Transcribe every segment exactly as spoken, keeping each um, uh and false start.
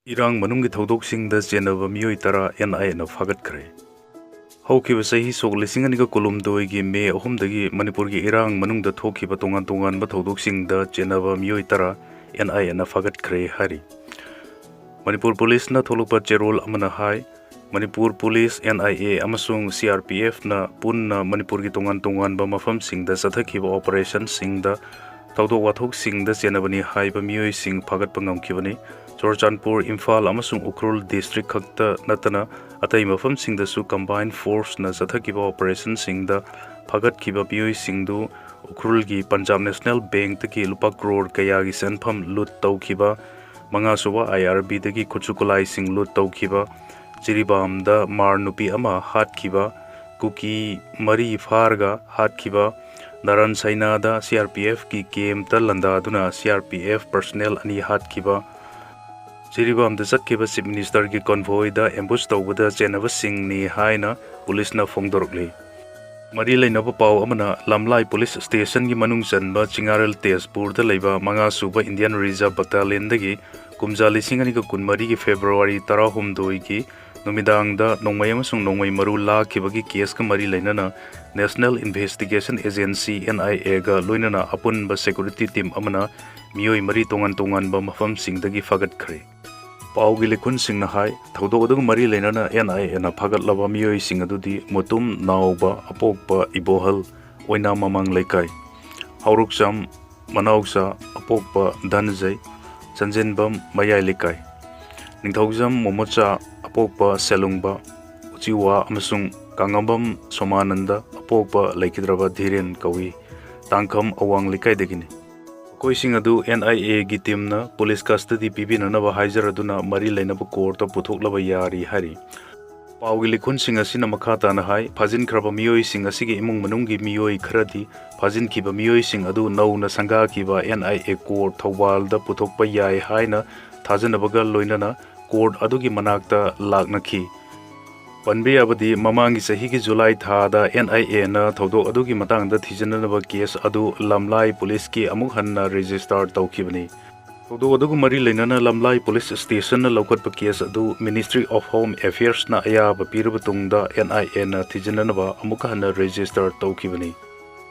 ꯏꯔꯥꯡ ꯃꯅꯨꯡꯒꯤ ꯊꯧꯗꯣꯛꯁꯤꯡꯗ ꯆꯦꯟꯅꯕ ꯃꯤꯑꯣꯏ ꯇꯔꯥ NIAꯅ ꯐꯥꯒꯠꯈ꯭ꯔꯦ꯫ ꯍꯧꯈꯤꯕ ꯆꯍꯤ ꯁꯣꯛ ꯂꯤꯁꯤꯡ ꯑꯅꯤꯒ ꯀꯨꯟꯍꯨꯝꯗꯣꯏꯒꯤ ꯃꯦ ꯑꯍꯨꯝꯗꯒꯤ ꯃꯅꯤꯄꯨꯔꯒꯤ ꯏꯔꯥꯡ ꯃꯅꯨꯡꯗ ꯊꯣꯛꯈꯤꯕ ꯇꯣꯉꯥꯟ ꯇꯣꯉꯥꯟꯕ ꯊꯧꯗꯣꯛꯁꯤꯡꯗ ꯆꯦꯟꯅꯕ ꯃꯤꯑꯣꯏ ꯇꯔꯥ NIAꯅ ꯐꯥꯒꯠꯈ꯭ꯔꯦ ꯍꯥꯏꯔꯤ꯫ ꯃꯅꯤꯄꯨꯔ ꯄꯨꯂꯤꯁꯅ ꯊꯣꯛꯂꯛꯄ ꯆꯦꯔꯣꯜ ꯑꯃꯅ ꯍꯥꯏ, ꯃꯅꯤꯄꯨꯔ ꯄꯨꯂꯤꯁ, NIA ꯑꯃꯁꯨꯡ CRPFꯅ ꯄꯨꯟꯅ ꯃꯅꯤꯄꯨꯔꯒꯤ ꯇꯣꯉꯥꯟ ꯇꯣꯉꯥꯟꯕ ꯃꯐꯝꯁꯤꯡꯗ ꯆꯠꯊꯈꯤꯕ ꯑꯣꯄꯔꯦꯁꯟꯁꯤꯡꯗ ꯊꯧꯗꯣꯛ ꯋꯥꯊꯣꯛꯁꯤꯡꯗ ꯆꯦꯟꯅꯕꯅꯤ ꯍꯥꯏꯕ ꯃꯤꯑꯣꯏꯁꯤꯡ ꯐꯥꯒꯠꯄ ꯉꯝꯈꯤꯕꯅꯤ꯫ ꯆꯨꯔꯆꯥꯟꯄꯨꯔ, ꯏꯝꯐꯥꯜ ꯑꯃꯁꯨꯡ ꯎꯈ꯭ꯔꯨꯜ ꯗꯤꯁꯇ꯭ꯔꯤꯛ ꯈꯛꯇ ꯅꯠꯇꯅ ꯑꯇꯩ ꯃꯐꯝꯁꯤꯡꯗꯁꯨ ꯀꯝꯕꯥꯏꯟ ꯐꯣꯔꯁꯅ ꯆꯠꯊꯈꯤꯕ ꯑꯣꯄꯔꯦꯁꯟꯁꯤꯡꯗ ꯐꯥꯒꯠꯈꯤꯕ ꯃꯤꯑꯣꯏꯁꯤꯡꯗꯨ ꯎꯈ꯭ꯔꯨꯜꯒꯤ ꯄꯟꯖꯥꯕ ꯅꯦꯁꯅꯦꯜ ꯕꯦꯡꯛꯇꯒꯤ ꯂꯨꯄꯥ ꯀ꯭ꯔꯣꯔ ꯀꯌꯥꯒꯤ ꯁꯦꯟꯐꯝ ꯂꯨꯠ ꯇꯧꯈꯤꯕ, ꯃꯉꯥꯁꯨꯕ IRBꯗꯒꯤ ꯈꯨꯠꯁꯨ ꯈꯨꯠꯂꯥꯏꯁꯤꯡ ꯂꯨꯠ ꯇꯧꯈꯤꯕ, ꯖꯤꯔꯤꯕꯥꯝꯗ ꯃꯥꯔ ꯅꯨꯄꯤ ꯑꯃ ꯍꯥꯠꯈꯤꯕ, ꯀꯨꯀꯤ ꯃꯔꯤ ꯐꯥꯔꯒ ꯍꯥꯠꯈꯤꯕ, ꯅꯥꯔꯥꯟ ꯁꯥꯏꯅꯥꯗ CRPFꯀꯤ ꯀꯦꯝꯞꯇ ꯂꯥꯟꯗꯥꯗꯨꯅ CRPF ꯄꯔꯁꯅꯦꯜ ꯑꯅꯤ ꯍꯥꯠꯈꯤꯕ, ꯖꯤꯔꯤꯕꯥꯝꯗ ꯆꯠꯈꯤꯕ ꯆꯤꯐ ꯃꯤꯅꯤꯁꯇꯔꯒꯤ ꯀꯣꯟꯚꯣꯏꯗ ꯑꯦꯝꯕꯨꯁ ꯇꯧꯕꯗ ꯆꯦꯟꯅꯕꯁꯤꯡꯅꯤ ꯍꯥꯏꯅ ꯄꯨꯂꯤꯁꯅ ꯐꯣꯡꯗꯣꯔꯛꯂꯤ꯫ ꯃꯔꯤ ꯂꯩꯅꯕ ꯄꯥꯎ ꯑꯃꯅ, ꯂꯝꯂꯥꯏ ꯄꯨꯂꯤꯁ ꯁ꯭ꯇꯦꯁꯟꯒꯤ ꯃꯅꯨꯡ ꯆꯟꯕ ꯆꯤꯉꯥꯔꯦꯜ ꯇꯦꯖꯄꯨꯔꯗ ꯂꯩꯕ ꯃꯉꯥꯁꯨꯕ ꯏꯟꯗꯤꯌꯟ ꯔꯤꯖꯔꯚ ꯕꯠꯇꯥꯂꯤꯌꯟꯗꯒꯤ ꯀꯨꯝꯖꯥ ꯂꯤꯁꯤꯡ ꯑꯅꯤꯒ ꯀꯨꯟꯃꯔꯤꯒꯤ ꯐꯦꯕ꯭ꯔꯨꯋꯥꯔꯤ ꯇꯔꯥꯍꯨꯝꯗꯣꯏꯒꯤ ꯅꯨꯃꯤꯗꯥꯡꯗ ꯅꯣꯡꯃꯩ ꯑꯃꯁꯨꯡ ꯅꯣꯡꯃꯩ ꯃꯔꯨ ꯂꯥꯛꯈꯤꯕꯒꯤ ꯀꯦꯁꯀ ꯃꯔꯤ ꯂꯩꯅꯅ National Investigation Agency, NIAꯒ ꯂꯣꯏꯅꯅ ꯑꯄꯨꯟꯕ ꯁꯦꯀ꯭ꯌꯨꯔꯤꯇꯤ ꯇꯤꯝ ꯑꯃꯅ ꯃꯤꯑꯣꯏ ꯃꯔꯤ ꯇꯣꯉꯥꯟ ꯇꯣꯉꯥꯟꯕ ꯃꯐꯝꯁꯤꯡꯗꯒꯤ ꯐꯥꯒꯠꯈ꯭ꯔꯦ꯫ ꯄꯥꯎꯒꯤ ꯂꯤꯈꯨꯟꯁꯤꯡꯅ ꯍꯥꯏ, ꯊꯧꯗꯣꯛ ꯑꯗꯨꯒ ꯃꯔꯤ ꯂꯩꯅꯅ NIAꯅ ꯐꯥꯒꯠꯂꯕ ꯃꯤꯑꯣꯏꯁꯤꯡ ꯑꯗꯨꯗꯤ ꯃꯨꯇꯨꯝ ꯅꯥꯎꯕ, ꯑꯄꯣꯛꯄ ꯏꯕꯣꯍꯜ, ꯑꯣꯏꯅꯥꯝ ꯃꯃꯥꯡ ꯂꯩꯀꯥꯏ, ꯍꯥꯎꯔꯣꯛꯆꯝ ꯃꯅꯥꯎꯆꯥ, ꯑꯄꯣꯛꯄ ꯙꯅꯖꯩ, ꯆꯟꯖꯦꯟꯕꯝ ꯃꯌꯥꯏ ꯂꯩꯀꯥꯏ, ꯅꯤꯡꯊꯧꯖꯝ ꯃꯣꯃꯣꯆꯥ, ꯑꯄꯣꯛꯄ ꯁꯦꯂꯨꯡꯕ, ꯎꯆꯤꯋꯥ ꯑꯃꯁꯨꯡ ꯀꯥꯡꯉꯝꯕꯝ ꯁꯣꯃꯥꯅꯟꯗ, ꯑꯄꯣꯛꯄ ꯂꯩꯈꯤꯗ꯭ꯔꯕ ꯙꯤꯔꯦꯟ ꯀꯧꯏ꯫ ꯇꯥꯡꯈꯝ ꯑꯋꯥꯡ ꯂꯩꯀꯥꯏꯗꯒꯤꯅꯤ꯫ ꯃꯈꯣꯏꯁꯤꯡ ꯑꯗꯨ NIAꯒꯤ ꯇꯤꯝꯅ ꯄꯨꯂꯤꯁ ꯀꯁꯇꯗꯤ ꯄꯤꯕꯤꯅꯅꯕ ꯍꯥꯏꯖꯔꯗꯨꯅ ꯃꯔꯤ ꯂꯩꯅꯕ ꯀꯣꯔꯠꯇ ꯄꯨꯊꯣꯛꯂꯕ ꯌꯥꯔꯤ ꯍꯥꯏꯔꯤ꯫ ꯄꯥꯎꯒꯤ ꯂꯤꯈꯨꯟꯁꯤꯡ ꯑꯁꯤꯅ ꯃꯈꯥ ꯇꯥꯅ ꯍꯥꯏ, ꯐꯥꯖꯤꯟꯈ꯭ꯔꯕ ꯃꯤꯑꯣꯏꯁꯤꯡ ꯑꯁꯤꯒꯤ ꯏꯃꯨꯡ ꯃꯅꯨꯡꯒꯤ ꯃꯤꯑꯣꯏ ꯈꯔꯗꯤ ꯐꯥꯖꯤꯟꯈꯤꯕ ꯃꯤꯑꯣꯏꯁꯤꯡ ꯑꯗꯨ ꯅꯧꯅ ꯁꯪꯒꯥꯈꯤꯕ NIA ꯀꯣꯔꯠ ꯊꯧꯕꯥꯜꯗ ꯄꯨꯊꯣꯛꯄ ꯌꯥꯏ ꯍꯥꯏꯅ ꯊꯥꯖꯅꯕꯒ ꯂꯣꯏꯅꯅ ꯀꯣꯔꯠ ꯑꯗꯨꯒꯤ ꯃꯅꯥꯛꯇ ꯂꯥꯛꯅꯈꯤ꯫ ꯄꯟꯕ ꯌꯥꯕꯗꯤ, ꯃꯃꯥꯡꯒꯤ ꯆꯍꯤꯒꯤ ꯖꯨꯂꯥꯏ ꯊꯥꯗ NIAꯅ ꯊꯧꯗꯣꯛ ꯑꯗꯨꯒꯤ ꯃꯇꯥꯡꯗ ꯊꯤꯖꯤꯟꯅꯅꯕ ꯀꯦꯁ ꯑꯗꯨ ꯂꯝꯂꯥꯏ ꯄꯨꯂꯤꯁꯀꯤ ꯑꯃꯨꯛ ꯍꯟꯅ ꯔꯦꯖꯤꯁꯇꯥꯔ ꯇꯧꯈꯤꯕꯅꯤ꯫ ꯊꯧꯗꯣꯛ ꯑꯗꯨꯒ ꯃꯔꯤ ꯂꯩꯅꯅ ꯂꯝꯂꯥꯏ ꯄꯨꯂꯤꯁ ꯁ꯭ꯇꯦꯁꯟꯅ ꯂꯧꯈꯠꯄ ꯀꯦꯁ ꯑꯗꯨ Ministry of Home Affairsꯅ ꯑꯌꯥꯕ ꯄꯤꯔꯕ ꯇꯨꯡꯗ NIAꯅ ꯊꯤꯖꯤꯟꯅꯅꯕ ꯑꯃꯨꯛꯀ ꯍꯟꯅ ꯔꯦꯖꯤꯁꯇꯔ ꯇꯧꯈꯤꯕꯅꯤ꯫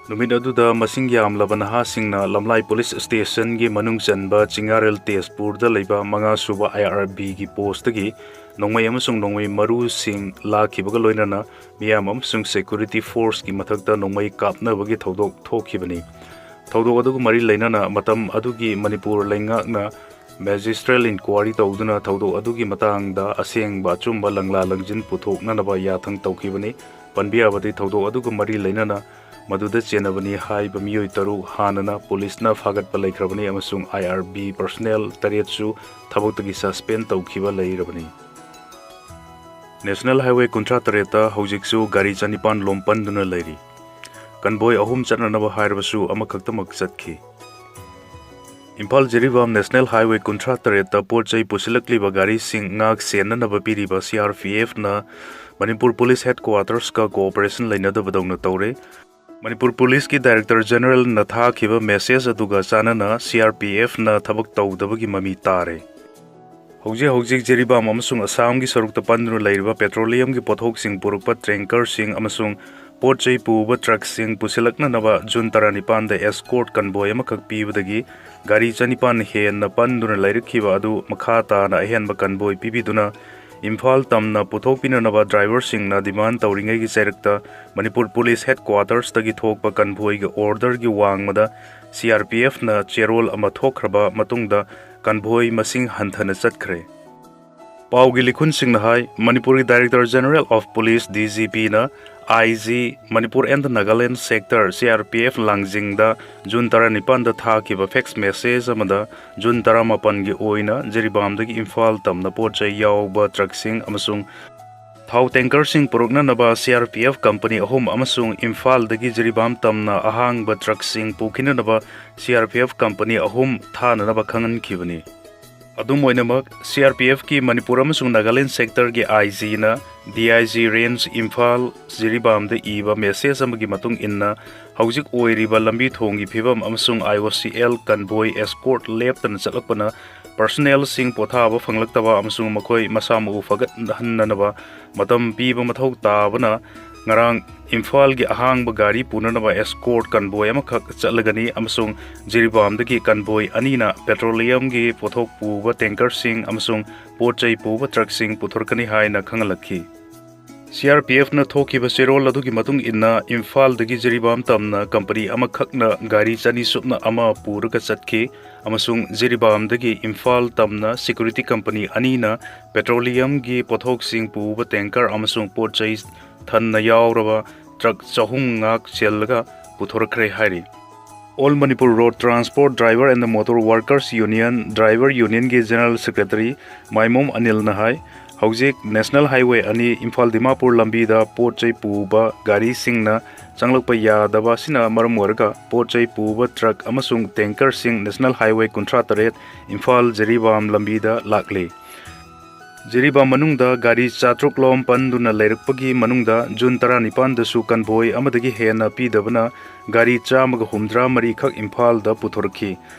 ꯅꯨꯃꯤꯠ ꯑꯗꯨꯗ ꯃꯁꯤꯡ ꯌꯥꯝꯂꯕ ꯅꯍꯥꯁꯤꯡꯅ ꯂꯝꯂꯥꯏ ꯄꯨꯂꯤꯁ ꯁ꯭ꯇꯦꯁꯟꯒꯤ ꯃꯅꯨꯡ ꯆꯟꯕ ꯆꯤꯡꯉꯥꯔꯦꯜ ꯇꯦꯖꯄꯨꯔꯗ ꯂꯩꯕ ꯃꯉꯥ ꯁꯨꯕ IRBꯒꯤ ꯄꯣꯁꯇꯒꯤ ꯅꯣꯡꯃꯩ ꯑꯃꯁꯨꯡ ꯅꯣꯡꯃꯩ ꯃꯔꯨꯁꯤꯡ ꯂꯥꯛꯈꯤꯕꯒ ꯂꯣꯏꯅꯅ ꯃꯤꯌꯥꯝ ꯑꯃꯁꯨꯡ ꯁꯦꯀ꯭ꯌꯨꯔꯤꯇꯤ ꯐꯣꯔꯁꯀꯤ ꯃꯊꯛꯇ ꯅꯣꯡꯃꯩ ꯀꯥꯞꯅꯕꯒꯤ ꯊꯧꯗꯣꯛ ꯊꯣꯛꯈꯤꯕꯅꯤ꯫ ꯊꯧꯗꯣꯛ ꯑꯗꯨꯒ ꯃꯔꯤ ꯂꯩꯅꯅ ꯃꯇꯝ ꯑꯗꯨꯒꯤ ꯃꯅꯤꯄꯨꯔ ꯂꯩꯉꯥꯛꯅ ꯃꯦꯖꯤꯁꯇ꯭ꯔꯦꯜ ꯏꯟꯀ꯭ꯋꯥꯔꯤ ꯇꯧꯗꯨꯅ ꯊꯧꯗꯣꯛ ꯑꯗꯨꯒꯤ ꯃꯇꯥꯡꯗ ꯑꯁꯦꯡꯕ ꯑꯆꯨꯝꯕ ꯂꯪꯂꯥ ꯂꯪꯖꯤꯟ ꯄꯨꯊꯣꯛꯅꯅꯕ ꯌꯥꯊꯪ ꯇꯧꯈꯤꯕꯅꯤ꯫ ꯄꯟꯕ ꯌꯥꯕꯗꯤ, ꯊꯧꯗꯣꯛ ꯑꯗꯨꯒ ꯃꯔꯤ ꯂꯩꯅꯅ ꯃꯗꯨꯗ ꯆꯦꯟꯅꯕꯅꯤ ꯍꯥꯏꯕ ꯃꯤꯑꯣꯏ ꯇꯔꯨꯛ ꯍꯥꯟꯅꯅ ꯄꯨꯂꯤꯁꯅ ꯐꯥꯒꯠꯄ ꯂꯩꯈ꯭ꯔꯕꯅꯤ ꯑꯃꯁꯨꯡ IRB ꯄꯔꯁꯣꯅꯦꯜ ꯇꯔꯦꯠꯁꯨ ꯊꯕꯛꯇꯒꯤ ꯁꯁꯄꯦꯟ ꯇꯧꯈꯤꯕ ꯂꯩꯔꯕꯅꯤ꯫ ꯅꯦꯁꯅꯦꯜ ꯍꯥꯏꯋꯦ ꯀꯨꯟꯊ꯭ꯔꯥ ꯇꯔꯦꯠꯇ ꯍꯧꯖꯤꯛꯁꯨ ꯒꯥꯔꯤ ꯆꯅꯤꯄꯥꯟ ꯂꯣꯝꯄꯟꯗꯨꯅ ꯂꯩꯔꯤ꯫ ꯀꯟꯚꯣꯏ ꯑꯍꯨꯝ ꯆꯠꯅꯅꯕ ꯍꯥꯏꯔꯕꯁꯨ ꯑꯃꯈꯛꯇꯃꯛ ꯆꯠꯈꯤ꯫ ꯏꯝꯐꯥꯜ ꯖꯤꯔꯤꯕꯥꯝ ꯅꯦꯁꯅꯦꯜ ꯍꯥꯏꯋꯦ ꯀꯨꯟꯊ꯭ꯔꯥ ꯇꯔꯦꯠꯇ ꯄꯣꯠ ꯆꯩ ꯄꯨꯁꯤꯜꯂꯛꯂꯤꯕ ꯒꯥꯔꯤꯁꯤꯡ ꯉꯥꯛ ꯁꯦꯟꯅꯅꯕ ꯄꯤꯔꯤꯕ CRPFꯅ ꯃꯅꯤꯄꯨꯔ ꯄꯨꯂꯤꯁ ꯍꯦꯗꯀ꯭ꯋꯥꯇꯔꯁꯀ ꯀꯣꯑꯣꯄꯔꯦꯁꯟ ꯂꯩꯅꯗꯕꯗꯧꯅ ꯇꯧꯔꯦ꯫ ꯃꯅꯤꯄꯨꯔ ꯄꯨꯂꯤꯁꯀꯤ ꯗꯥꯏꯔꯦꯛꯇꯔ ꯖꯦꯅꯔꯦꯜꯅ ꯊꯥꯈꯤꯕ ꯃꯦꯁꯦꯖ ꯑꯗꯨꯒ ꯆꯥꯟꯅꯅ CRPFꯅ ꯊꯕꯛ ꯇꯧꯗꯕꯒꯤ ꯃꯃꯤ ꯇꯥꯔꯦ꯫ ꯍꯧꯖꯤꯛ ꯍꯧꯖꯤꯛ ꯖꯤꯔꯤꯕꯥꯝ ꯑꯃꯁꯨꯡ ꯑꯁꯥꯝꯒꯤ ꯁꯔꯨꯛꯇ ꯄꯟꯗꯨꯅ ꯂꯩꯔꯤꯕ ꯄꯦꯇ꯭ꯔꯣꯂꯤꯌꯝꯒꯤ ꯄꯣꯠꯊꯣꯛꯁꯤꯡ ꯄꯨꯔꯛꯄ ꯇꯦꯡꯀꯔꯁꯤꯡ ꯑꯃꯁꯨꯡ ꯄꯣꯠ ꯆꯩ ꯄꯨꯕ ꯇ꯭ꯔꯛꯁꯤꯡ ꯄꯨꯁꯤꯜꯂꯛꯅꯅꯕ ꯖꯨꯟ ꯇꯔꯥꯅꯤꯄꯥꯟꯗ ꯑꯦꯁꯀꯣꯔꯠ ꯀꯟꯚꯣꯏ ꯑꯃꯈꯛ ꯄꯤꯕꯗꯒꯤ ꯒꯥꯔꯤ ꯆꯅꯤꯄꯥꯟ ꯍꯦꯟꯅ ꯄꯟꯗꯨꯅ ꯂꯩꯔꯛꯈꯤꯕ ꯑꯗꯨ ꯃꯈꯥ ꯇꯥꯅ ꯑꯍꯦꯟꯕ ꯀꯟꯚꯣꯏ ꯄꯤꯕꯤꯗꯨꯅ ꯏꯝꯐꯥꯜ ꯇꯝꯅ ꯄꯨꯊꯣꯛꯄꯤꯅꯅꯕ ꯗ꯭ꯔꯥꯏꯚꯔꯁꯤꯡꯅ ꯗꯤꯃꯥꯟ ꯇꯧꯔꯤꯉꯩꯒꯤ ꯆꯩꯔꯛꯇ ꯃꯅꯤꯄꯨꯔ ꯄꯨꯂꯤꯁ ꯍꯦꯗꯀ꯭ꯋꯥꯇꯔꯁꯇꯒꯤ ꯊꯣꯛꯄ ꯀꯟꯚꯣꯏꯒꯤ ꯑꯣꯔꯗꯔꯒꯤ ꯋꯥꯡꯃꯗ CRPFꯅ ꯆꯦꯔꯣꯜ ꯑꯃ ꯊꯣꯛꯈ꯭ꯔꯕ ꯃꯇꯨꯡꯗ ꯀꯟꯚꯣꯏ ꯃꯁꯤꯡ ꯍꯟꯊꯅ ꯆꯠꯈ꯭ꯔꯦ꯫ ꯄꯥꯎꯒꯤ ꯂꯤꯈꯨꯟꯁꯤꯡꯅ ꯍꯥꯏ, ꯃꯅꯤꯄꯨꯔꯒꯤ Director General of Police, DGPꯅ IG, Manipur and Nagaland Sector, CRPF ꯂꯥꯡꯖꯤꯡꯗ ꯖꯨꯟ ꯇꯔꯥꯅꯤꯄꯥꯟꯗ ꯊꯥꯈꯤꯕ ꯐꯦꯛꯁ ꯃꯦꯁꯦꯖ ꯑꯃꯗ ꯖꯨꯟ ꯇꯔꯥꯃꯥꯄꯟꯒꯤ ꯑꯣꯏꯅ ꯖꯤꯔꯤꯕꯥꯝꯗꯒꯤ ꯏꯝꯐꯥꯜ ꯇꯝꯅ ꯄꯣꯠ ꯆꯩ ꯌꯥꯎꯕ ꯇ꯭ꯔꯛꯁꯤꯡ ꯑꯃꯁꯨꯡ ꯊꯥꯎ ꯇꯦꯡꯀꯔꯁꯤꯡ ꯄꯨꯔꯛꯅꯅꯕ CRPF ꯀꯝꯄꯅꯤ ꯑꯍꯨꯝ ꯑꯃꯁꯨꯡ ꯏꯝꯐꯥꯜꯗꯒꯤ ꯖꯤꯔꯤꯕꯥꯝ ꯇꯝꯅ ꯑꯍꯥꯡꯕ ꯇ꯭ꯔꯛꯁꯤꯡ ꯄꯨꯈꯤꯅꯅꯕ CRPF ꯀꯝꯄꯅꯤ ꯑꯍꯨꯝ ꯊꯥꯅꯅꯕ ꯈꯪꯍꯟꯈꯤꯕꯅꯤ꯫ ꯑꯗꯨꯝ ꯑꯣꯏꯅꯃꯛ, ꯁꯤ ꯑꯥꯔ ꯄꯤ ꯑꯦꯐꯀꯤ ꯃꯅꯤꯄꯨꯔ ꯑꯃꯁꯨꯡ ꯅꯥꯒꯥꯂꯦꯟ ꯁꯦꯛꯇꯔꯒꯤ ꯑꯥꯏ ꯖꯤꯅ D I G range Imphal ꯖꯤꯔꯤꯕꯥꯝꯗ ꯏꯕ ꯃꯦꯁꯦꯖ ꯑꯃꯒꯤ ꯃꯇꯨꯡ ꯏꯟꯅ, ꯍꯧꯖꯤꯛ ꯑꯣꯏꯔꯤꯕ ꯂꯝꯕꯤ ꯊꯣꯡꯒꯤ ꯐꯤꯕꯝ ꯑꯃꯁꯨꯡ ꯑꯥꯏ ꯑꯣ ꯁꯤ ꯑꯦꯜ ꯀꯟꯚꯣꯏ ꯑꯦꯁꯀꯣꯔꯠ ꯂꯦꯞꯇꯅ ꯆꯠꯂꯛꯄꯅ ꯄꯔꯁꯣꯅꯦꯜꯁꯤꯡ ꯄꯣꯊꯥꯕ ꯐꯪꯂꯛꯇꯕ ꯑꯃꯁꯨꯡ ꯃꯈꯣꯏ ꯃꯁꯥ ꯃꯎ ꯐꯒꯠꯍꯟꯅꯅꯕ ꯃꯇꯝ ꯄꯤꯕ ꯃꯊꯧ ꯇꯥꯕꯅ ꯉꯔꯥꯡ ꯏꯝꯐꯥꯜꯒꯤ ꯑꯍꯥꯡꯕ ꯒꯥꯔꯤ ꯄꯨꯅꯅꯕ ꯑꯦꯁꯀꯣꯔꯠ ꯀꯟꯚꯣꯏ ꯑꯃꯈꯛ ꯆꯠꯂꯒꯅꯤ ꯑꯃꯁꯨꯡ ꯖꯤꯔꯤꯕꯥꯝꯗꯒꯤ ꯀꯟꯚꯣꯏ ꯑꯅꯤꯅ ꯄꯦꯇ꯭ꯔꯣꯂꯤꯌꯝꯒꯤ ꯄꯣꯠꯊꯣꯛ ꯄꯨꯕ ꯇꯦꯡꯀꯔꯁꯤꯡ ꯑꯃꯁꯨꯡ ꯄꯣꯠ ꯆꯩ ꯄꯨꯕ ꯇ꯭ꯔꯛꯁꯤꯡ ꯄꯨꯊꯣꯔꯛꯀꯅꯤ ꯍꯥꯏꯅ ꯈꯪꯍꯜꯂꯛꯈꯤ꯫ ꯁꯤ ꯑꯥꯔ ꯄꯤ ꯑꯦꯐꯅ ꯊꯣꯛꯈꯤꯕ ꯆꯦꯔꯣꯜ ꯑꯗꯨꯒꯤ ꯃꯇꯨꯡ ꯏꯟꯅ, ꯏꯝꯐꯥꯜꯗꯒꯤ ꯖꯤꯔꯤꯕꯥꯝ ꯇꯝꯅ ꯀꯝꯄꯅꯤ ꯑꯃꯈꯛꯅ ꯒꯥꯔꯤ ꯆꯅꯤ ꯁꯨꯞꯅ ꯑꯃ ꯄꯨꯔꯒ ꯆꯠꯈꯤ ꯑꯃꯁꯨꯡ ꯖꯤꯔꯤꯕꯥꯝꯗꯒꯤ ꯏꯝꯐꯥꯜ ꯇꯝꯅ ꯁꯦꯀ꯭ꯌꯨꯔꯤꯇꯤ ꯀꯝꯄꯅꯤ ꯑꯅꯤꯅ ꯄꯦꯇ꯭ꯔꯣꯂꯤꯌꯝꯒꯤ ꯄꯣꯠꯊꯣꯛꯁꯤꯡ ꯄꯨꯕ ꯇꯦꯡꯀꯔ ꯑꯃꯁꯨꯡ ꯄꯣꯠ ꯆꯩ ꯊꯟꯅ ꯌꯥꯎꯔꯕ ꯇ꯭ꯔꯛ ꯆꯍꯨꯝ ꯉꯥꯛ ꯆꯦꯜꯂꯒ ꯄꯨꯊꯣꯔꯛꯈ꯭ꯔꯦ ꯍꯥꯏꯔꯤ꯫ All Manipur Road Transport Driver and Motor Workers Union, driver ꯌꯨꯅꯤꯌꯟꯒꯤ ꯖꯦꯅꯔꯦꯜ ꯁꯦꯀ꯭ꯔꯦꯇꯔꯤ ꯃꯥꯏꯃꯣꯝ ꯑꯅꯤꯜꯅ ꯍꯥꯏ, ꯍꯧꯖꯤꯛ ꯅꯦꯁꯅꯦꯜ ꯍꯥꯏꯋꯦ ꯑꯅꯤ ꯏꯝꯐꯥꯜ ꯗꯤꯃꯥꯄꯨꯔ ꯂꯝꯕꯤꯗ ꯄꯣꯠ ꯆꯩ ꯄꯨꯕ ꯒꯥꯔꯤꯁꯤꯡꯅ ꯆꯪꯂꯛꯄ ꯌꯥꯗꯕ ꯑꯁꯤꯅ ꯃꯔꯝ ꯑꯣꯏꯔꯒ ꯄꯣꯠ ꯆꯩ ꯄꯨꯕ ꯇ꯭ꯔꯛ ꯑꯃꯁꯨꯡ ꯇꯦꯡꯀꯔꯁꯤꯡ ꯅꯦꯁꯅꯦꯜ ꯍꯥꯏꯋꯦ ꯀꯨꯟꯊ꯭ꯔꯥ ꯇꯔꯦꯠ ꯏꯝꯐꯥꯜ ꯖꯤꯔꯤꯕꯥꯝ ꯂꯝꯕꯤꯗ ꯂꯥꯛꯂꯤ꯫ ꯖꯤꯔꯤꯕꯥꯝ ꯃꯅꯨꯡꯗ ꯒꯥꯔꯤ ꯆꯥꯇ꯭ꯔꯨꯛ ꯂꯣꯝ ꯄꯟꯗꯨꯅ ꯂꯩꯔꯛꯄꯒꯤ ꯃꯅꯨꯡꯗ ꯖꯨꯟ ꯇꯔꯥꯅꯤꯄꯥꯟꯗꯁꯨ ꯀꯟꯚꯣꯏ ꯑꯃꯗꯒꯤ ꯍꯦꯟꯅ ꯄꯤꯗꯕꯅ ꯒꯥꯔꯤ ꯆꯥꯝꯃꯒ ꯍꯨꯝꯗ꯭ꯔꯥ ꯃꯔꯤ ꯈꯛ ꯏꯝꯐꯥꯜꯗ ꯄꯨꯊꯣꯔꯛꯈꯤ꯫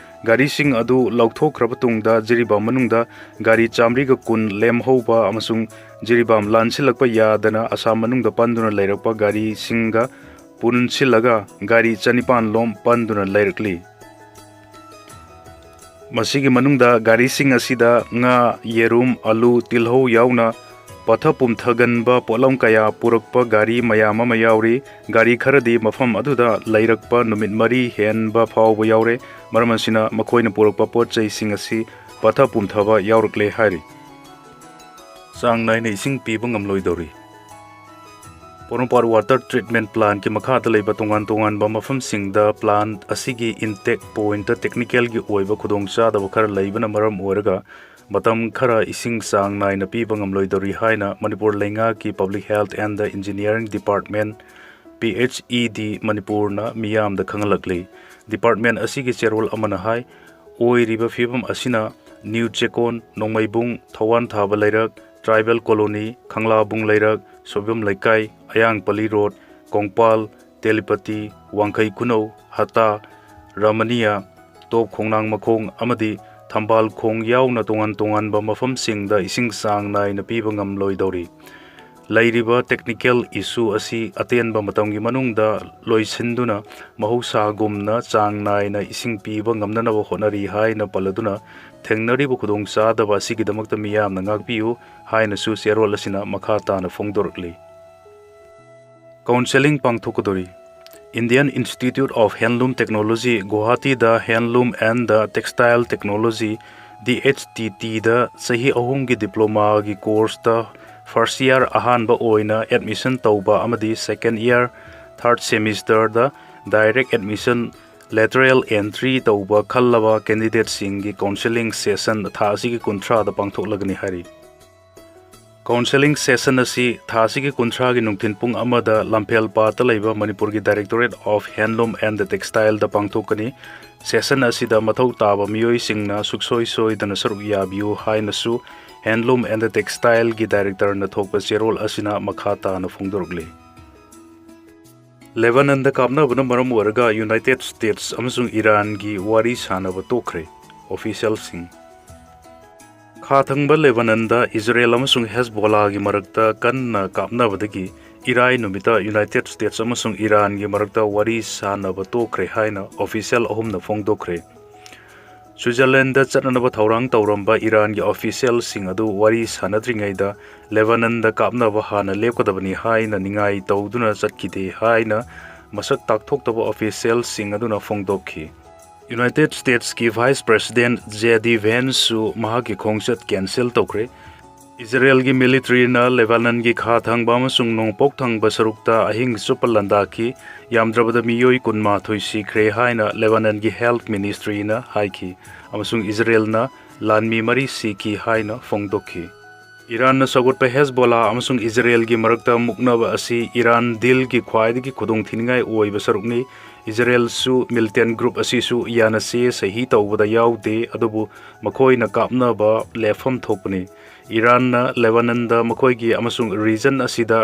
ꯒꯥꯔꯤꯁꯤꯡ ꯑꯗꯨ ꯂꯧꯊꯣꯛꯈ꯭ꯔꯕ ꯇꯨꯡꯗ ꯖꯤꯔꯤꯕꯥꯝ ꯃꯅꯨꯡꯗ ꯒꯥꯔꯤ ꯆꯥꯃꯔꯤꯒ ꯀꯨꯟ ꯂꯦꯝꯍꯧꯕ ꯑꯃꯁꯨꯡ ꯖꯤꯔꯤꯕꯥꯝ ꯂꯥꯟꯁꯤꯜꯂꯛꯄ ꯌꯥꯗꯅ ꯑꯁꯥꯝ ꯃꯅꯨꯡꯗ ꯄꯟꯗꯨꯅ ꯂꯩꯔꯛꯄ ꯒꯥꯔꯤꯁꯤꯡꯒ ꯄꯨꯟꯁꯤꯜꯂꯒ ꯒꯥꯔꯤ ꯆꯅꯤꯄꯥꯟ ꯂꯣꯝ ꯄꯟꯗꯨꯅ ꯂꯩꯔꯛꯂꯤ꯫ ꯃꯁꯤꯒꯤ ꯃꯅꯨꯡꯗ ꯒꯥꯔꯤꯁꯤꯡ ꯑꯁꯤꯗ ꯉꯥ, ꯌꯦꯔꯨꯝ, ꯑꯂꯨ, ꯇꯤꯜꯍꯧ ꯌꯥꯎꯅ ꯄꯠꯊ ꯄꯨꯝꯊꯒꯟꯕ ꯄꯣꯠꯂꯝ ꯀꯌꯥ ꯄꯨꯔꯛꯄ ꯒꯥꯔꯤ ꯃꯌꯥꯝ ꯑꯃ ꯌꯥꯎꯔꯤ꯫ ꯒꯥꯔꯤ ꯈꯔꯗꯤ ꯃꯐꯝ ꯑꯗꯨꯗ ꯂꯩꯔꯛꯄ ꯅꯨꯃꯤꯠ ꯃꯔꯤ ꯍꯦꯟꯕ ꯐꯥꯎꯕ ꯌꯥꯎꯔꯦ꯫ ꯃꯔꯝ ꯑꯁꯤꯅ ꯃꯈꯣꯏꯅ ꯄꯨꯔꯛꯄ ꯄꯣꯠ ꯆꯩꯁꯤꯡ ꯑꯁꯤ ꯄꯠꯊ ꯄꯨꯝꯊꯕ ꯌꯥꯎꯔꯛꯂꯦ ꯍꯥꯏꯔꯤ꯫ ꯆꯥꯡ ꯅꯥꯏꯅ ꯏꯁꯤꯡ ꯄꯤꯕ ꯉꯝꯂꯣꯏꯗꯧꯔꯤ꯫ ꯄꯣꯔꯣꯝꯄꯥꯠ ꯋꯥꯇꯔ ꯇ꯭ꯔꯤꯠꯃꯦꯟ ꯄ꯭ꯂꯥꯟꯠꯀꯤ ꯃꯈꯥꯗ ꯂꯩꯕ ꯇꯣꯉꯥꯟ ꯇꯣꯉꯥꯟꯕ ꯃꯐꯝꯁꯤꯡꯗ ꯄ꯭ꯂꯥꯟꯠ ꯑꯁꯤꯒꯤ ꯏꯟꯇꯦꯛ ꯄꯣꯏꯟꯠꯇ ꯇꯦꯛꯅꯤꯀꯦꯜꯒꯤ ꯑꯣꯏꯕ ꯈꯨꯗꯣꯡꯆꯥꯗꯕ ꯈꯔ ꯂꯩꯕꯅ ꯃꯔꯝ ꯑꯣꯏꯔꯒ ꯃꯇꯝ ꯈꯔ ꯏꯁꯤꯡ ꯆꯥꯡ ꯅꯥꯏꯅ ꯄꯤꯕ ꯉꯝꯂꯣꯏꯗꯧꯔꯤ ꯍꯥꯏꯅ ꯃꯅꯤꯄꯨꯔ ꯂꯩꯉꯥꯛꯀꯤ Public Health and Engineering Department, P H E D ꯃꯅꯤꯄꯨꯔꯅ ꯃꯤꯌꯥꯝꯗ ꯈꯪꯍꯜꯂꯛꯂꯤ꯫ ꯗꯤꯄꯥꯔꯠꯃꯦꯟꯠ ꯑꯁꯤꯒꯤ ꯆꯦꯔꯣꯜ ꯑꯃꯅ ꯍꯥꯏ, ꯑꯣꯏꯔꯤꯕ ꯐꯤꯕꯝ ꯑꯁꯤꯅ ꯅ꯭ꯌꯨ ꯆꯦꯀꯣꯟ, ꯅꯣꯡꯃꯩꯕꯨꯡ, ꯊꯋꯥꯟ ꯊꯥꯕ ꯂꯩꯔꯛ, ꯇ꯭ꯔꯥꯏꯕꯦꯜ ꯀꯣꯂꯣꯅꯤ, ꯈꯪꯂꯥꯕꯨꯡ ꯂꯩꯔꯛ, ꯁꯣꯏꯕꯝ ꯂꯩꯀꯥꯏ, ꯑꯌꯥꯡꯄꯜꯂꯤ ꯔꯣꯗ, ꯀꯣꯡꯄꯥꯜ, ꯇꯦꯂꯤꯄꯇꯤ, ꯋꯥꯡꯈꯩ ꯈꯨꯅꯧ, ꯍꯇꯥ, ꯔꯃꯅꯤꯌꯥ, ꯇꯣꯞ ꯈꯣꯡꯅꯥꯡ ꯃꯈꯣꯡ ꯑꯃꯗꯤ ꯊꯝꯕꯥꯜ ꯈꯣꯡ ꯌꯥꯎꯅ ꯇꯣꯉꯥꯟ ꯇꯣꯉꯥꯟꯕ ꯃꯐꯝꯁꯤꯡꯗ ꯏꯁꯤꯡ ꯆꯥꯡ ꯅꯥꯏꯅ ꯄꯤꯕ ꯉꯝꯂꯣꯏꯗꯧꯔꯤ꯫ ꯂꯩꯔꯤꯕ technical issue ꯑꯁꯤ ꯑꯇꯦꯟꯕ ꯃꯇꯝꯒꯤ ꯃꯅꯨꯡꯗ ꯂꯣꯏꯁꯤꯟꯗꯨꯅ ꯃꯍꯧꯁꯥꯒꯨꯝꯅ ꯆꯥꯡ ꯅꯥꯏꯅ ꯏꯁꯤꯡ ꯄꯤꯕ ꯉꯝꯅꯅꯕ ꯍꯣꯠꯅꯔꯤ ꯍꯥꯏꯅ ꯄꯜꯂꯗꯨꯅ, ꯊꯦꯡꯅꯔꯤꯕ ꯈꯨꯗꯣꯡꯆꯥꯗꯕ ꯑꯁꯤꯒꯤꯗꯃꯛꯇ ꯃꯤꯌꯥꯝꯅ ꯉꯥꯛꯄꯤꯌꯨ ꯍꯥꯏꯅꯁꯨ ꯆꯦꯔꯣꯜ ꯑꯁꯤꯅ ꯃꯈꯥ ꯇꯥꯅ ꯐꯣꯡꯗꯣꯔꯛꯂꯤ꯫ Counselling ꯄꯥꯡꯊꯣꯛꯀꯗꯧꯔꯤ꯫ Indian Institute of Handloom Technology, ꯒꯨꯋꯥꯍꯥꯇꯤꯗ Handloom and the Textile Technology, D H T T ꯗ ꯆꯍꯤ ꯑꯍꯨꯝꯒꯤ ꯗꯤꯄ꯭ꯂꯣꯃꯥꯒꯤ ꯀꯣꯔꯁꯇ first year ꯑꯍꯥꯟꯕ ꯑꯣꯏꯅ admission ꯇꯧꯕ ꯑꯃꯗꯤ second year, third semester ꯗ direct admission, lateral entry ꯇꯧꯕ ꯈꯜꯂꯕ candidateꯁꯤꯡꯒꯤ counselling session ꯊꯥ ꯑꯁꯤꯒꯤ ꯀꯨꯟꯊ꯭ꯔꯥꯗ ꯄꯥꯡꯊꯣꯛꯂꯒꯅꯤ ꯍꯥꯏꯔꯤ꯫ Counselling session ꯑꯁꯤ ꯊꯥ ꯑꯁꯤꯒꯤ ꯀꯨꯟꯊ꯭ꯔꯥꯒꯤ ꯅꯨꯡꯊꯤꯜ ꯄꯨꯡ ꯑꯃꯗ ꯂꯝꯐꯦꯜꯄꯥꯠꯇ ꯂꯩꯕ ꯃꯅꯤꯄꯨꯔꯒꯤ Directorate of Handloom and the Textile ꯗ ꯄꯥꯡꯊꯣꯛꯀꯅꯤ꯫ Session ꯑꯁꯤꯗ ꯃꯊꯧ ꯇꯥꯕ ꯃꯤꯑꯣꯏꯁꯤꯡꯅ ꯁꯨꯛꯁꯣꯏ ꯁꯣꯏꯗꯅ ꯁꯔꯨꯛ ꯌꯥꯕꯤꯌꯨ ꯍꯥꯏꯅꯁꯨ Handloom and the Textile ꯒꯤ director ꯅ ꯊꯣꯛꯄ ꯆꯦꯔꯣꯜ ꯑꯁꯤꯅ ꯃꯈꯥ ꯇꯥꯅ ꯐꯣꯡꯗꯣꯔꯛꯂꯤ꯫ ꯂꯦꯕꯥꯅꯟꯗ ꯀꯥꯞꯅꯕꯅ ꯃꯔꯝ ꯑꯣꯏꯔꯒ United States ꯑꯃꯁꯨꯡ ꯏꯔꯥꯟꯒꯤ ꯋꯥꯔꯤ ꯁꯥꯅꯕ ꯇꯣꯛꯈ꯭ꯔꯦ, official ꯁꯤꯡ꯫ ꯈꯥ ꯊꯪꯕ ꯂꯦꯕꯥꯅꯟꯗ ꯏꯖꯔꯦꯜ ꯑꯃꯁꯨꯡ ꯍꯦꯖꯕꯣꯂꯥꯒꯤ ꯃꯔꯛꯇ ꯀꯟꯅ ꯀꯥꯞꯅꯕꯗꯒꯤ ꯏꯔꯥꯏ ꯅꯨꯃꯤꯠꯇ United States ꯑꯃꯁꯨꯡ ꯏꯔꯥꯟꯒꯤ ꯃꯔꯛꯇ ꯋꯥꯔꯤ ꯁꯥꯅꯕ ꯇꯣꯛꯈ꯭ꯔꯦ ꯍꯥꯏꯅ official ꯑꯍꯨꯝꯅ ꯐꯣꯡꯗꯣꯛꯈ꯭ꯔꯦ꯫ ꯁ꯭ꯋꯤꯖꯔꯂꯦꯟꯗ ꯆꯠꯅꯅꯕ ꯊꯧꯔꯥꯡ ꯇꯧꯔꯝꯕ ꯏꯔꯥꯟꯒꯤ official ꯁꯤꯡ ꯑꯗꯨ ꯋꯥꯔꯤ ꯁꯥꯅꯗ꯭ꯔꯤꯉꯩꯗ ꯂꯦꯕꯥꯅꯟꯗ ꯀꯥꯞꯅꯕ ꯍꯥꯟꯅ ꯂꯦꯞꯀꯗꯕꯅꯤ ꯍꯥꯏꯅ ꯅꯤꯡꯉꯥꯏ ꯇꯧꯗꯨꯅ ꯆꯠꯈꯤꯗꯦ ꯍꯥꯏꯅ ꯃꯁꯛ ꯇꯥꯛꯊꯣꯛꯇꯕ official ꯁꯤꯡ ꯑꯗꯨꯅ ꯐꯣꯡꯗꯣꯛꯈꯤ꯫ United States ꯀꯤ Vice President J D Vance ꯁꯨ ꯃꯍꯥꯛꯀꯤ ꯈꯣꯡꯆꯠ cancel ꯇꯧꯈ꯭ꯔꯦ꯫ ꯏꯖꯔꯦꯜꯒꯤ military ꯅ ꯂꯦꯕꯥꯅꯟꯒꯤ ꯈꯥ ꯊꯪꯕ ꯑꯃꯁꯨꯡ ꯅꯣꯡꯄꯣꯛ ꯊꯪꯕ ꯁꯔꯨꯛꯇ ꯑꯍꯤꯡ ꯆꯨꯞꯄ ꯂꯥꯟꯗꯥꯈꯤ꯫ ꯌꯥꯝꯗ꯭ꯔꯕꯗ ꯃꯤꯑꯣꯏ ꯀꯨꯟꯃꯥꯊꯣꯏ ꯁꯤꯈ꯭ꯔꯦ ꯍꯥꯏꯅ ꯂꯦꯕꯥꯅꯟꯒꯤ health ministry ꯅ ꯍꯥꯏꯈꯤ, ꯑꯃꯁꯨꯡ ꯏꯖꯔꯦꯜꯅ ꯂꯥꯟꯃꯤ ꯃꯔꯤ ꯁꯤꯈꯤ ꯍꯥꯏꯅ ꯐꯣꯡꯗꯣꯛꯈꯤ꯫ ꯏꯔꯥꯟꯅ ꯁꯧꯒꯠꯄ ꯍꯦꯖꯕꯣꯂꯥ ꯑꯃꯁꯨꯡ ꯏꯖꯔꯦꯜꯒꯤ ꯃꯔꯛꯇ ꯃꯨꯛꯅꯕ ꯑꯁꯤ ꯏꯔꯥꯟ deal ꯒꯤ ꯈ꯭ꯋꯥꯏꯗꯒꯤ ꯈꯨꯗꯣꯡꯊꯤꯅꯤꯡꯉꯥꯏ ꯑꯣꯏꯕ ꯁꯔꯨꯛꯅꯤ꯫ ꯏꯖꯔꯦꯜꯁꯨ ꯃꯤꯂꯤꯇꯦꯟ ꯒ꯭ꯔꯨꯞ ꯑꯁꯤꯁꯨ ꯌꯥꯅꯁꯦ ꯁꯍꯤ ꯇꯧꯕꯗ ꯌꯥꯎꯗꯦ, ꯑꯗꯨꯕꯨ ꯃꯈꯣꯏꯅ ꯀꯥꯞꯅꯕ ꯂꯦꯞꯐꯝ ꯊꯣꯛꯄꯅꯤ꯫ ꯏꯔꯥꯟꯅ ꯂꯦꯕꯥꯅꯟꯗ ꯃꯈꯣꯏꯒꯤ ꯑꯃꯁꯨꯡ ꯔꯤꯖꯟ ꯑꯁꯤꯗ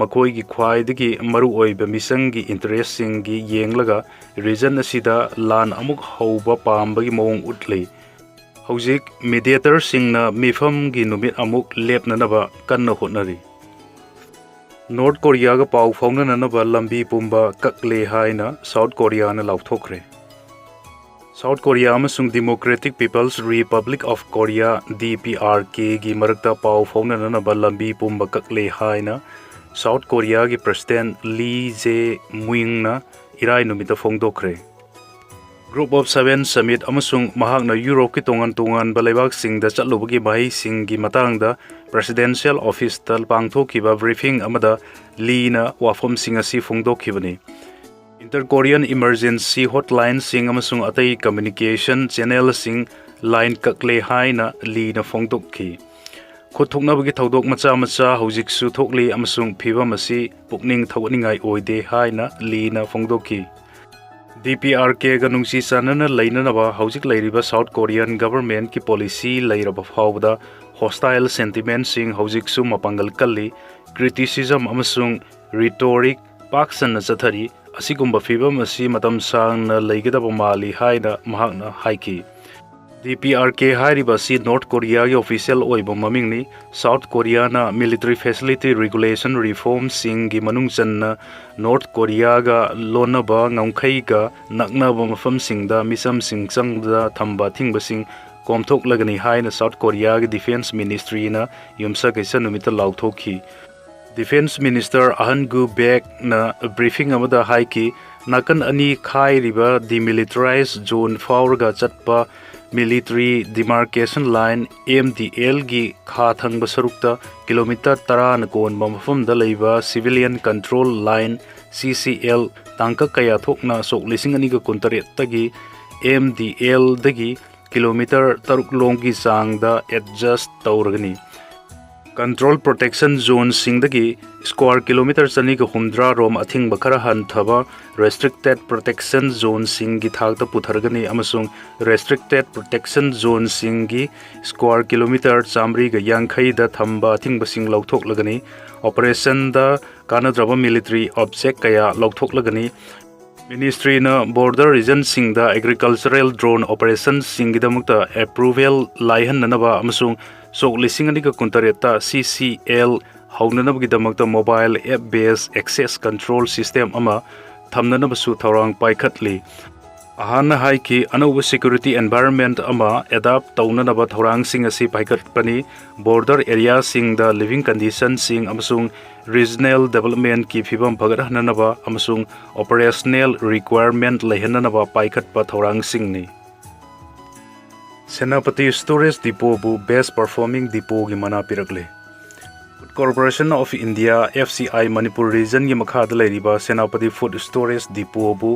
ꯃꯈꯣꯏꯒꯤ ꯈ꯭ꯋꯥꯏꯗꯒꯤ ꯃꯔꯨꯑꯣꯏꯕ ꯃꯤꯆꯪꯒꯤ ꯏꯟꯇꯔꯦꯁꯁꯤꯡꯒꯤ ꯌꯦꯡꯂꯒ ꯔꯤꯖꯟ ꯑꯁꯤꯗ ꯂꯥꯟ ꯑꯃꯨꯛ ꯍꯧꯕ ꯄꯥꯝꯕꯒꯤ ꯃꯑꯣꯡ ꯎꯠꯂꯤ꯫ ꯍꯧꯖꯤꯛ ꯃꯤꯗꯤꯌꯦꯇꯔꯁꯤꯡꯅ ꯃꯤꯐꯝꯒꯤ ꯅꯨꯃꯤꯠ ꯑꯃꯨꯛ ꯂꯦꯞꯅꯅꯕ ꯀꯟꯅ ꯍꯣꯠꯅꯔꯤ꯫ ꯅꯣꯔꯠ ꯀꯣꯔꯤꯌꯥꯒ ꯄꯥꯎ ꯐꯥꯎꯅꯅꯅꯕ ꯂꯝꯕꯤ ꯄꯨꯝꯕ ꯀꯛꯂꯦ ꯍꯥꯏꯅ ꯁꯥꯎꯠ ꯀꯣꯔꯤꯌꯥꯅ ꯂꯥꯎꯊꯣꯛꯈ꯭ꯔꯦ꯫ ꯁꯥꯎꯠ ꯀꯣꯔꯤꯌꯥ ꯑꯃꯁꯨꯡ Democratic People's Republic of Korea, D P R K ꯒꯤ ꯃꯔꯛꯇ ꯄꯥꯎ ꯐꯥꯎꯅꯅꯅꯕ ꯂꯝꯕꯤ ꯄꯨꯝꯕ ꯀꯛꯂꯦ ꯍꯥꯏꯅ ꯁꯥꯎꯠ ꯀꯣꯔꯤꯌꯥꯒꯤ ꯄ꯭ꯔꯁꯤꯗꯦꯟ ꯂꯤ ꯖꯦ ꯃꯨꯏꯡꯅ ꯏꯔꯥꯏ ꯅꯨꯃꯤꯠꯇ ꯐꯣꯡꯗꯣꯛꯈ꯭ꯔꯦ꯫ Group of Seven Summit ꯑꯃꯁꯨꯡ ꯃꯍꯥꯛꯅ ꯌꯨꯔꯣꯞꯀꯤ ꯇꯣꯉꯥꯟ ꯇꯣꯉꯥꯟꯕ ꯂꯩꯕꯥꯛꯁꯤꯡꯗ ꯆꯠꯂꯨꯕꯒꯤ ꯃꯍꯩꯁꯤꯡꯒꯤ ꯃꯇꯥꯡꯗ ꯄ꯭ꯔꯦꯁꯤꯗꯦꯟꯁꯤꯌꯦꯜ ꯑꯣꯐꯤꯁꯇ ꯄꯥꯡꯊꯣꯛꯈꯤꯕ ꯕ꯭ꯔꯤꯐꯤꯡ ꯑꯃꯗ ꯂꯤꯅ ꯋꯥꯐꯝꯁꯤꯡ ꯑꯁꯤ ꯐꯣꯡꯗꯣꯛꯈꯤꯕꯅꯤ꯫ Inter-Korean emergency hotlineꯁꯤꯡ ꯑꯃꯁꯨꯡ ꯑꯇꯩ communication channelꯁꯤꯡ ꯂꯥꯏꯟ ꯀꯛꯂꯦ ꯍꯥꯏꯅ ꯂꯤꯅ ꯐꯣꯡꯗꯣꯛꯈꯤ꯫ ꯈꯨꯠ ꯊꯣꯛꯅꯕꯒꯤ ꯊꯧꯗꯣꯛ ꯃꯆꯥ ꯃꯆꯥ ꯍꯧꯖꯤꯛꯁꯨ ꯊꯣꯛꯂꯤ ꯑꯃꯁꯨꯡ ꯐꯤꯚꯝ ꯑꯁꯤ ꯄꯨꯛꯅꯤꯡ ꯊꯧꯒꯠꯅꯤꯡꯉꯥꯏ ꯑꯣꯏꯗꯦ ꯍꯥꯏꯅ ꯂꯤꯅ ꯐꯣꯡꯗꯣꯛꯈꯤ꯫ D P R Kꯒ ꯅꯨꯡꯁꯤ ꯆꯥꯟꯅꯅ ꯂꯩꯅꯅꯕ ꯍꯧꯖꯤꯛ ꯂꯩꯔꯤꯕ ꯁꯥꯎꯠ ꯀꯣꯔꯤꯌꯟ ꯒꯚꯔꯟꯃꯦꯟꯠꯀꯤ ꯄꯣꯂꯤꯁꯤ ꯂꯩꯔꯕ ꯐꯥꯎꯕꯗ hostile sentimentꯁꯤꯡ ꯍꯧꯖꯤꯛꯁꯨ ꯃꯄꯥꯡꯒꯜ ꯀꯜꯂꯤ꯫ Criticism ꯑꯃꯁꯨꯡ rhetoric ꯄꯥꯛ ꯁꯟꯅ ꯆꯠꯊꯔꯤ꯫ ꯑꯁꯤꯒꯨꯝꯕ ꯐꯤꯚꯝ ꯑꯁꯤ ꯃꯇꯝ ꯁꯥꯡꯅ ꯂꯩꯒꯗꯕ ꯃꯥꯜꯂꯤ ꯍꯥꯏꯅ ꯃꯍꯥꯛꯅ ꯍꯥꯏꯈꯤ꯫ D P R K ꯍꯥꯏꯔꯤꯕ ꯑꯁꯤ ꯅꯣꯔꯠ ꯀꯣꯔꯤꯌꯥꯒꯤ ꯑꯣꯐꯤꯁꯤꯌꯦꯜ ꯑꯣꯏꯕ ꯃꯃꯤꯡꯅꯤ꯫ ꯁꯥꯎꯠ ꯀꯣꯔꯤꯌꯥꯅ military facility regulation reformꯁꯤꯡꯒꯤ ꯃꯅꯨꯡ ꯆꯟꯅ ꯅꯣꯔꯠ ꯀꯣꯔꯤꯌꯥꯒ ꯂꯣꯟꯅꯕ ꯉꯝꯈꯩꯒ ꯅꯛꯅꯕ ꯃꯐꯝꯁꯤꯡꯗ ꯃꯤꯆꯝꯁꯤꯡ ꯆꯪꯕꯗ ꯊꯝꯕ ꯑꯊꯤꯡꯕꯁꯤꯡ ꯀꯣꯝꯊꯣꯛꯂꯒꯅꯤ ꯍꯥꯏꯅ ꯁꯥꯎꯠ ꯀꯣꯔꯤꯌꯥꯒꯤ ꯗꯤꯐꯦꯟꯁ ꯃꯤꯅꯤꯁꯇ꯭ꯔꯤꯅ ꯌꯨꯝꯁꯀꯩꯁ ꯅꯨꯃꯤꯠꯇ ꯂꯥꯎꯊꯣꯛꯈꯤ꯫ ꯗꯤꯐꯦꯟꯁ ꯃꯤꯅꯤꯁꯇꯔ ꯑꯍꯟ ꯒꯨ ꯕꯦꯛꯅ ꯕ꯭ꯔꯤꯐꯤꯡ ꯑꯃꯗ ꯍꯥꯏꯈꯤ, ꯅꯥꯀꯟ ꯑꯅꯤ ꯈꯥꯏꯔꯤꯕ demilitarized zone ꯐꯥꯎꯔꯒ ꯆꯠꯄ military demarcation line, M D Lꯒꯤ ꯈꯥ ꯊꯪꯕ ꯁꯔꯨꯛꯇ ꯀꯤꯂꯣꯃꯤꯇꯔ ꯇꯔꯥꯅ ꯀꯣꯟꯕ ꯃꯐꯝꯗ ꯂꯩꯕ civilian control line, C C L, ꯇꯥꯡꯀꯛ ꯀꯌꯥ ꯊꯣꯛꯅ ꯁꯣꯛ ꯂꯤꯁꯤꯡ ꯑꯅꯤꯒ ꯀꯨꯟꯇꯔꯦꯠꯇꯒꯤ M D Lꯗꯒꯤ ꯀꯤꯂꯣꯃꯤꯇꯔ ꯇꯔꯨꯛ ꯂꯣꯝꯒꯤ ꯆꯥꯡꯗ adjust ꯇꯧꯔꯒꯅꯤ꯫ Control Protection Zoneꯁꯤꯡꯗꯒꯤ square kilometre ꯆꯅꯤꯒ ꯍꯨꯝꯗ꯭ꯔꯥ ꯔꯣꯝ ꯑꯊꯤꯡꯕ ꯈꯔ ꯍꯟꯊꯕ Restricted Protection Zoneꯁꯤꯡꯒꯤ ꯊꯥꯛꯇ ꯄꯨꯊꯔꯒꯅꯤ ꯑꯃꯁꯨꯡ Restricted Protection Zoneꯁꯤꯡꯒꯤ square kilometre ꯆꯥꯃꯔꯤꯒ ꯌꯥꯡꯈꯩꯗ ꯊꯝꯕ ꯑꯊꯤꯡꯕꯁꯤꯡ ꯂꯧꯊꯣꯛꯂꯒꯅꯤ꯫ Operationꯗ ꯀꯥꯟꯅꯗ꯭ꯔꯕ military object ꯀꯌꯥ ꯂꯧꯊꯣꯛꯂꯒꯅꯤ꯫ Ministryꯅ border regionꯁꯤꯡꯗ agricultural drone operationꯁꯤꯡꯒꯤꯗꯃꯛꯇ approval ꯂꯥꯏꯍꯟꯅꯅꯕ ꯑꯃꯁꯨꯡ ꯁꯣꯛ ꯂꯤꯁꯤꯡ ꯑꯅꯤꯒ ꯀꯨꯟꯇꯔꯦꯠꯇ CCL ꯍꯧꯅꯅꯕꯒꯤꯗꯃꯛꯇ mobile app based access control system ꯑꯃ ꯊꯝꯅꯅꯕꯁꯨ ꯊꯧꯔꯥꯡ ꯄꯥꯏꯈꯠꯂꯤ꯫ ꯑꯍꯥꯟꯅ ꯍꯥꯏꯈꯤ, ꯑꯅꯧꯕ security environment ꯑꯃ adapt ꯇꯧꯅꯅꯕ ꯊꯧꯔꯥꯡꯁꯤꯡ ꯑꯁꯤ ꯄꯥꯏꯈꯠꯄꯅꯤ꯫ Border areaꯁꯤꯡꯗ living conditionꯁꯤꯡ ꯑꯃꯁꯨꯡ regional developmentꯀꯤ ꯐꯤꯚꯝ ꯐꯒꯠꯍꯟꯅꯅꯕ ꯑꯃꯁꯨꯡ operational requirement ꯂꯩꯍꯟꯅꯅꯕ ꯄꯥꯏꯈꯠꯄ ꯊꯧꯔꯥꯡꯁꯤꯡꯅꯤ꯫ ꯁꯦꯅꯥꯄꯇꯤ Storage Depotꯕꯨ Best Performing Depotꯒꯤ ꯃꯅꯥ ꯄꯤꯔꯛꯂꯦ꯫ Food Corporation of India, FCI, Manipur regionꯒꯤ ꯃꯈꯥꯗ ꯂꯩꯔꯤꯕ Senapati Food Storage Depotꯕꯨ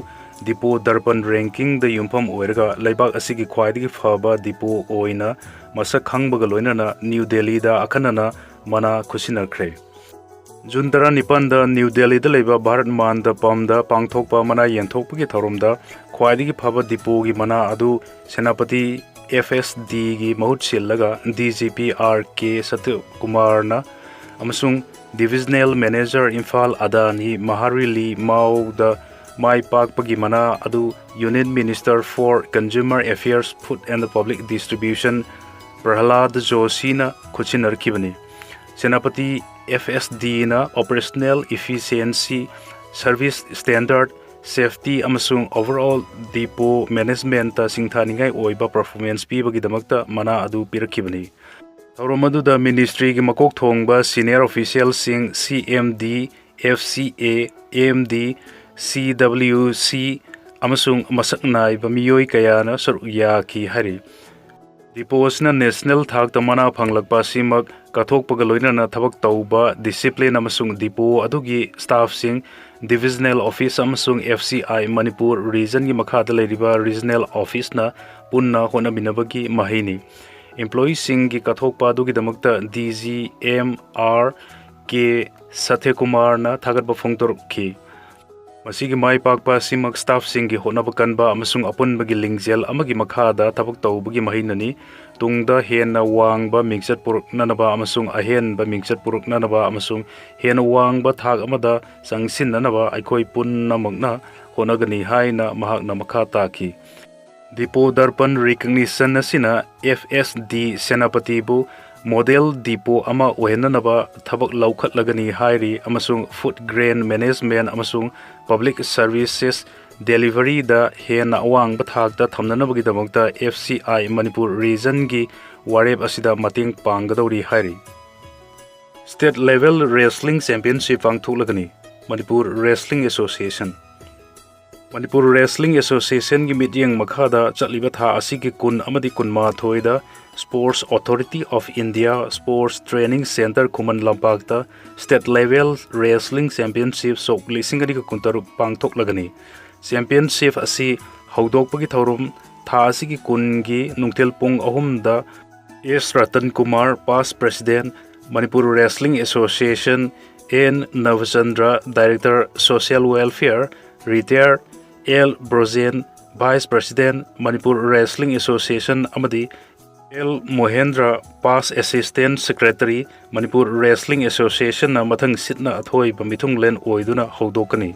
Depot Durban rankingꯗ ꯌꯨꯝꯐꯝ ꯑꯣꯏꯔꯒ ꯂꯩꯕꯥꯛ ꯑꯁꯤꯒꯤ ꯈ꯭ꯋꯥꯏꯗꯒꯤ ꯐꯕ depot ꯑꯣꯏꯅ ꯃꯁꯛ ꯈꯪꯕꯒ ꯂꯣꯏꯅꯅ ꯅ꯭ꯌꯨ ꯗꯦꯜꯂꯤꯗ ꯑꯈꯟꯅꯅ ꯃꯅꯥ ꯈꯨꯠꯁꯤꯟꯅꯈ꯭ꯔꯦ꯫ ꯖꯨꯟ ꯇꯔꯥꯅꯤꯄꯥꯟꯗ ꯅ꯭ꯌꯨ ꯗꯦꯜꯂꯤꯗ ꯂꯩꯕ ꯚꯥꯔꯠ ꯃꯥꯟꯗꯄꯝꯗ ꯄꯥꯡꯊꯣꯛꯄ ꯃꯅꯥ ꯌꯦꯟꯊꯣꯛꯄꯒꯤ ꯊꯧꯔꯝꯗ ꯈ꯭ꯋꯥꯏꯗꯒꯤ ꯐꯕ depotꯒꯤ ꯃꯅꯥ ꯑꯗꯨ ꯁꯦꯅꯥꯄꯇꯤ FSDꯒꯤ ꯃꯍꯨꯠ ꯁꯤꯜꯂꯒ DGP R K ꯁꯇ꯭ꯌꯀꯨꯃꯥꯔꯅ ꯑꯃꯁꯨꯡ Divisional Manager ꯏꯝꯐꯥꯜ ꯑꯗꯥꯅꯤ ꯃꯍꯥꯔꯤꯂꯤ ꯃꯥꯎꯗ ꯃꯥꯏ ꯄꯥꯛꯄꯒꯤ ꯃꯅꯥ ꯑꯗꯨ Union Minister for Consumer Affairs, Food and Public Distribution ꯄ꯭ꯔꯍꯂꯥꯗ ꯖꯣꯁꯤꯅ ꯈꯨꯠꯁꯤꯟꯅꯔꯛꯈꯤꯕꯅꯤ꯫ Senapati FSDꯅ operational efficiency, service standard, safety ꯑꯃꯁꯨꯡ overall depot managementꯇ ꯁꯤꯡꯊꯥꯅꯤꯡꯉꯥꯏ ꯑꯣꯏꯕ performance ꯄꯤꯕꯒꯤꯗꯃꯛꯇ ꯃꯅꯥ ꯑꯗꯨ ꯄꯤꯔꯛꯈꯤꯕꯅꯤ꯫ ꯊꯧꯔꯝ ꯑꯗꯨꯗ ministryꯒꯤ ꯃꯀꯣꯛ ꯊꯣꯡꯕ senior officialꯁꯤꯡ, CMD, FCA, AMD, CWC ꯑꯃꯁꯨꯡ ꯃꯁꯛ ꯅꯥꯏꯕ ꯃꯤꯑꯣꯏ ꯀꯌꯥꯅ ꯁꯔꯨꯛ ꯌꯥꯈꯤ ꯍꯥꯏꯔꯤ꯫ Depot ꯑꯁꯤꯅ national ꯊꯥꯛꯇ ꯃꯅꯥ ꯐꯪꯂꯛꯄ ꯑꯁꯤꯃꯛ ꯀꯠꯊꯣꯛꯄꯒ ꯂꯣꯏꯅꯅ ꯊꯕꯛ ꯇꯧꯕ discipline ꯑꯃꯁꯨꯡ depot ꯑꯗꯨꯒꯤ staffꯁꯤꯡ, divisional office ꯑꯃꯁꯨꯡ FCI ꯃꯅꯤꯄꯨꯔ regionꯒꯤ ꯃꯈꯥꯗ ꯂꯩꯔꯤꯕ regional officeꯅ ꯄꯨꯟꯅ ꯍꯣꯠꯅꯃꯤꯟꯅꯕꯒꯤ ꯃꯍꯩꯅꯤ꯫ Employeeꯁꯤꯡꯒꯤ ꯀꯠꯊꯣꯛꯄ ꯑꯗꯨꯒꯤꯗꯃꯛꯇ D G M R K ꯁꯇ꯭ꯌꯀꯨꯃꯥꯔꯅ ꯊꯥꯒꯠꯄ ꯐꯣꯡꯗꯣꯔꯛꯈꯤ꯫ ꯃꯁꯤꯒꯤ ꯃꯥꯏ ꯄꯥꯛꯄ ꯑꯁꯤꯃꯛ staffꯁꯤꯡꯒꯤ ꯍꯣꯠꯅꯕ ꯀꯟꯕ ꯑꯃꯁꯨꯡ ꯑꯄꯨꯟꯕꯒꯤ ꯂꯤꯡꯖꯦꯜ ꯑꯃꯒꯤ ꯃꯈꯥꯗ ꯊꯕꯛ ꯇꯧꯕꯒꯤ ꯃꯍꯩꯅꯅꯤ꯫ ꯇꯨꯡꯗ ꯍꯦꯟꯅ ꯋꯥꯡꯕ ꯃꯤꯡꯆꯠ ꯄꯨꯔꯛꯅꯅꯕ ꯑꯃꯁꯨꯡ ꯑꯍꯦꯟꯕ ꯃꯤꯡꯆꯠ ꯄꯨꯔꯛꯅꯅꯕ ꯑꯃꯁꯨꯡ ꯍꯦꯟꯅ ꯋꯥꯡꯕ ꯊꯥꯛ ꯑꯃꯗ ꯆꯪꯁꯤꯟꯅꯅꯕ ꯑꯩꯈꯣꯏ ꯄꯨꯝꯅꯃꯛꯅ ꯍꯣꯠꯅꯒꯅꯤ ꯍꯥꯏꯅ ꯃꯍꯥꯛꯅ ꯃꯈꯥ ꯇꯥꯈꯤ꯫ Diphu Darpan Recognition ꯑꯁꯤꯅ F S D ꯁꯦꯅꯥꯄꯇꯤꯕꯨ model depot ꯑꯃ ꯑꯣꯏꯍꯟꯅꯅꯕ ꯊꯕꯛ ꯂꯧꯈꯠꯂꯒꯅꯤ ꯍꯥꯏꯔꯤ ꯑꯃꯁꯨꯡ food grain management ꯑꯃꯁꯨꯡ public services deliveryꯗ ꯍꯦꯟꯅ ꯑꯋꯥꯡꯕ ꯊꯥꯛꯇ ꯊꯝꯅꯅꯕꯒꯤꯗꯃꯛꯇ F C I ꯃꯅꯤꯄꯨꯔ regionꯒꯤ ꯋꯥꯔꯦꯞ ꯑꯁꯤꯗ ꯃꯇꯦꯡ ꯄꯥꯡꯒꯗꯧꯔꯤ ꯍꯥꯏꯔꯤ꯫ State Level Wrestling Championship ꯄꯥꯡꯊꯣꯛꯂꯒꯅꯤ꯫ Manipur Wrestling Association꯫ Manipur Wrestling Associationꯒꯤ ꯃꯤꯠꯌꯦꯡ ꯃꯈꯥꯗ ꯆꯠꯂꯤꯕ ꯊꯥ ꯑꯁꯤꯒꯤ ꯀꯨꯟ ꯑꯃꯗꯤ ꯀꯨꯟꯃꯥꯊꯣꯏꯗ Sports Authority of India Sports Training Centre ꯈꯨꯃꯟ ꯂꯝꯄꯥꯛꯇ State Level Wrestling Championship ꯁꯣꯛ ꯂꯤꯁꯤꯡ ꯑꯅꯤꯒ ꯀꯨꯟꯇꯔꯨꯛ ꯄꯥꯡꯊꯣꯛꯂꯒꯅꯤ꯫ Championship ꯑꯁꯤ ꯍꯧꯗꯣꯛꯄꯒꯤ ꯊꯧꯔꯝ ꯊꯥ ꯑꯁꯤꯒꯤ ꯀꯨꯟꯒꯤ ꯅꯨꯡꯊꯤꯜ ꯄꯨꯡ ꯑꯍꯨꯝꯗ S Ratan Kumar, past President, Manipur Wrestling Association, N Navachandra, Director, Social Welfare, Retired, L Brojen, Vice President, Manipur Wrestling Association, ꯑꯃꯗꯤ L Mohendra, past Assistant Secretary, Manipur Wrestling Associationꯅ ꯃꯊꯪ ꯁꯤꯠꯅ ꯑꯊꯣꯏꯕ ꯃꯤꯊꯨꯡꯂꯦꯟ ꯑꯣꯏꯗꯨꯅ ꯍꯧꯗꯣꯛꯀꯅꯤ꯫